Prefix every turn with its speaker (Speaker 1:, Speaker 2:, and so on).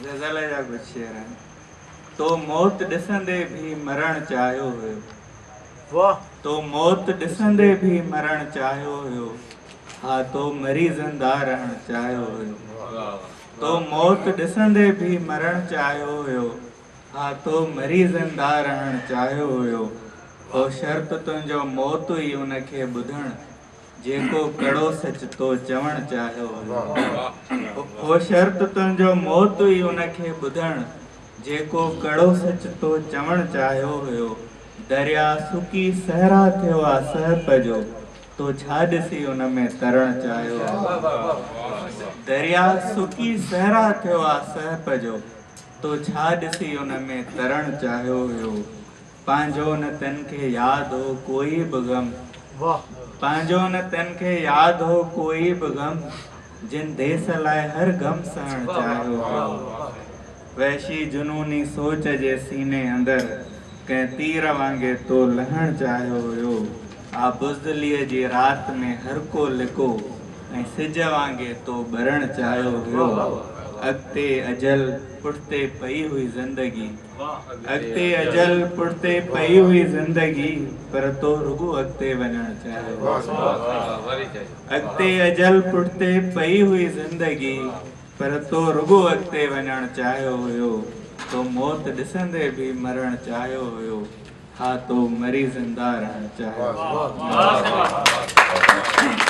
Speaker 1: غزل جا ڪجهه شعر آهن. تو موت ڏسندي ڀي مرڻ چاهيو هيو. تو موت ڏسندي ڀي مرڻ چاهيو هيو. ها تو مري زنده رهڻ چاهيو هيو. تو موت ڏسندي ڀي مرڻ چاهيو هيو. ها تو مري زنده رهڻ چاهيو هيو. هو شرط تنهنجو موت ئي ان کي ٻڌڻ، جيڪو ڪڙو سچ تو چوڻ چاهيو هيو. هو شرط تنهنجو موت ئي ان کي ٻڌڻ، جيڪو ڪڙو سچ تو چوڻ چاهيو هيو. دريا سڪي صحرا ٿيو آ سهپ جو، تو ڇا ڏسي ان ۾ ترڻ چاهيو هيو. دريا سڪي صحرا ٿيو آ سهپ جو، تو ڇا ڏسي ان ۾ ترڻ چاهيو هيو. پنهنجو نه تن کي ياد هو ڪوئي به غم، پنهنجو نه تن کي ياد هو ڪوئي به غم، جن ديس لاء هر غم سهڻ چاهيو هيو. وحشي جنوني سوچ جي سيني اندر، ڪنهن تير وانگي تو لهڻ چاهيو هيو. آ بزدليء جي رات ۾ هر ڪو لڪو، ۽ سج وانگي تو ٻرڻ چاهيو هيو. اڳتي اجل، پٺتي پئي هئي زندگي. اڳتي اجل، پٺتي پئي هئي زندگي، پر تو رڳو اڳتي وڃڻ چاهيو هيو. اڳتي اجل، پٺتي پئي هئي زندگي، پر تو رڳو اڳتي وڃڻ چاهيو هيو. تو موت ڏسندي ڀي مرڻ چاهيو هيو. ها تو مري زنده رهڻ چاهيو هيو.